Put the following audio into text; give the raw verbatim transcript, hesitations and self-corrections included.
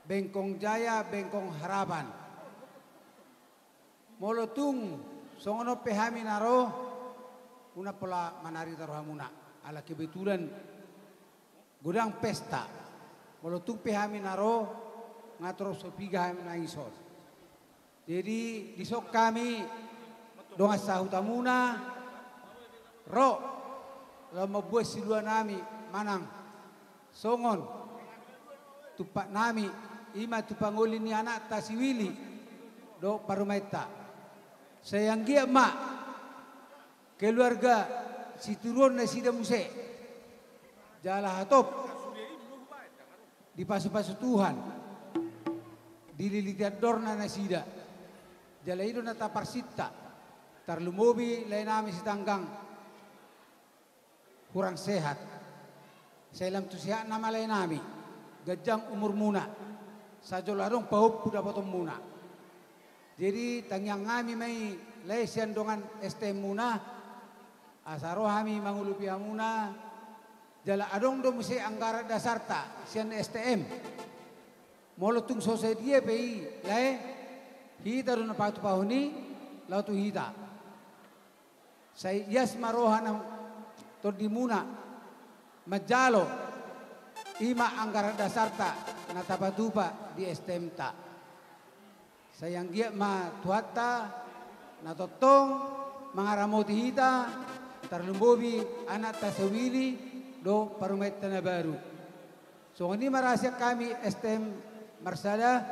Bengkong Jaya, Bengkong Harapan. Molo tung songon on pe hami na ro, unang pola manarita rohamuna. Ala kebetulan godang pesta. Molo tung pe hami na ro, nga torop so piga hami na dison. Jadi, dison hami dongan sahutamuna ro laho mamboan siluanami manang songon tumpaknami, i ma tu pangoli ni anakta si Willy dohot parumaenta. Sai anggiat ma keluarga sitiruon nasida muse. Jala hatop dipasupasu Tuhan, dililiti andorna nasida. Jala i do na taparsinta, tarlumobi laenami Sitanggang, hurang sehat. Sai lam tu sehatna ma laenami, ganjang umurmuna, sai jolo adong pahompu dapotonmuna. Jadi, tangiangnami ma i lae sian dongan S T M muna, asa ro hami mangulupi hamuna, jala adong do muse anggaran dasarta sian S T M. Molo tung so sadia pe i lae, hita do na patupahon i laho tu hita. Sai ias ma roha na tondimuna manjalo, i ma anggaran dasarta na tapatupa di S T M-ta. Sai anggiat ma Tuhanta na tongtong mangaramoti hita, tarlumobi anakta si Willy dohot parumaenta na baru. Songon i ma ra sian hami S T M Marsada,